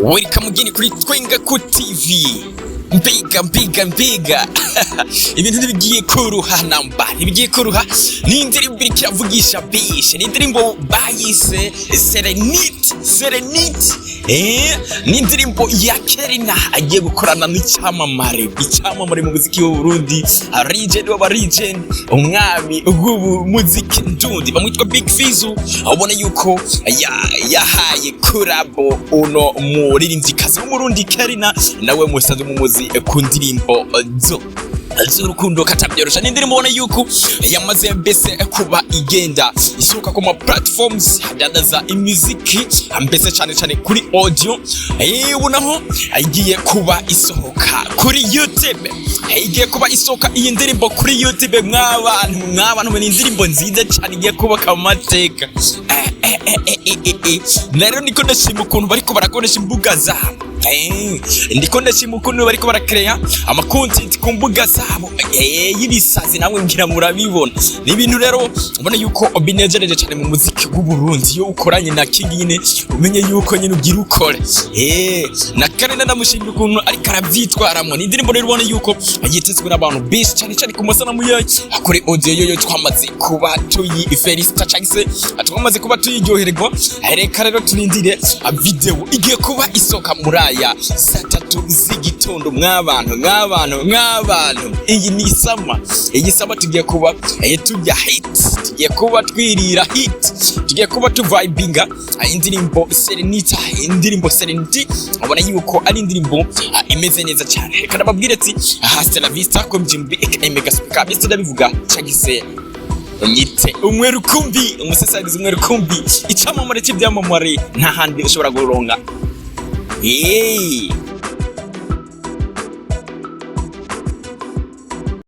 Welcome again kuri Twenga ku TV. Mbega mbega mbega, ibintu ntibigiye kuruha namba, ntibigiye kuruha. Ni indirimbo iriko iravugisha bishe, ni indirimbo bayise Serenity. Serenity, ni indirimbo ya Kerina agiye gukorana n'icyamamare, icyamamare mu muziki w'u Burundi, legend w'aba legend, umwami w'umuziki ndundi, bamwitwa Big Fizzo. Ubona yuko yahaye collabo uno muririmvyikazi w'Umurundi Kerina, nawe musanzwe mumuzi ku ndirimbo zo z'urukundo katabyorosha. Ni indirimbo ubona yuko yamaze mbese kuba igenda isohoka ku ma platforms adandaza imiziki, mbese cyane cyane kuri audio. Ubu naho igiye kuba isohoka kuri YouTube. Igiye kuba isohoka iyi ndirimbo kuri YouTube. Mwabantu, mwabantu, ni indirimbo nziza cyane igiye kubaka amateka. Rero niko ndashima ukuntu bariko barakoresha imbuga zabo. Ndiko ndashima ukuntu bariko barakereya ama content ku mbuga zabo y'ibisazi, namwe ngira murabibona. Ni ibintu rero ubona yuko binejereje cyane mu muziki w'u Burundi. Iyo ukoranye na King nyine, umenye yuko nyine ugira ukore. Na Karina ndamushimira ukuntu ariko aravyitwaramwo. Ni indirimbo rero ubona yuko yitezwe n'abantu benshi cyane cyane ku masanamu yayo, kuri audio yoyo twamaze kuba tuyifelicita cyangwa se twamaze kuba tuyiryohererwa. Reka rero turindire video igiye kuba isoka muri aya saa 3 z'igitondo. Mwabantu, mwabantu, mwabantu, iyi ni sama, iyi sama tugiye kuba tujya hit, tugiye kuba twirira hit, tugiye kuba tuvibinga indirimbo Serenita, indirimbo Serenity. Ubona yuko ari indirimbo imeze neza cyane. Reka ndababwire ati hasta la vista ko mjimbi aka Mega Speaker bise, ndabivuga cyagise unyite umwe rukumbi, umusesangizi umwe rukumbi, icamamare cy'ibyamamare, nta handi ushobora guronga.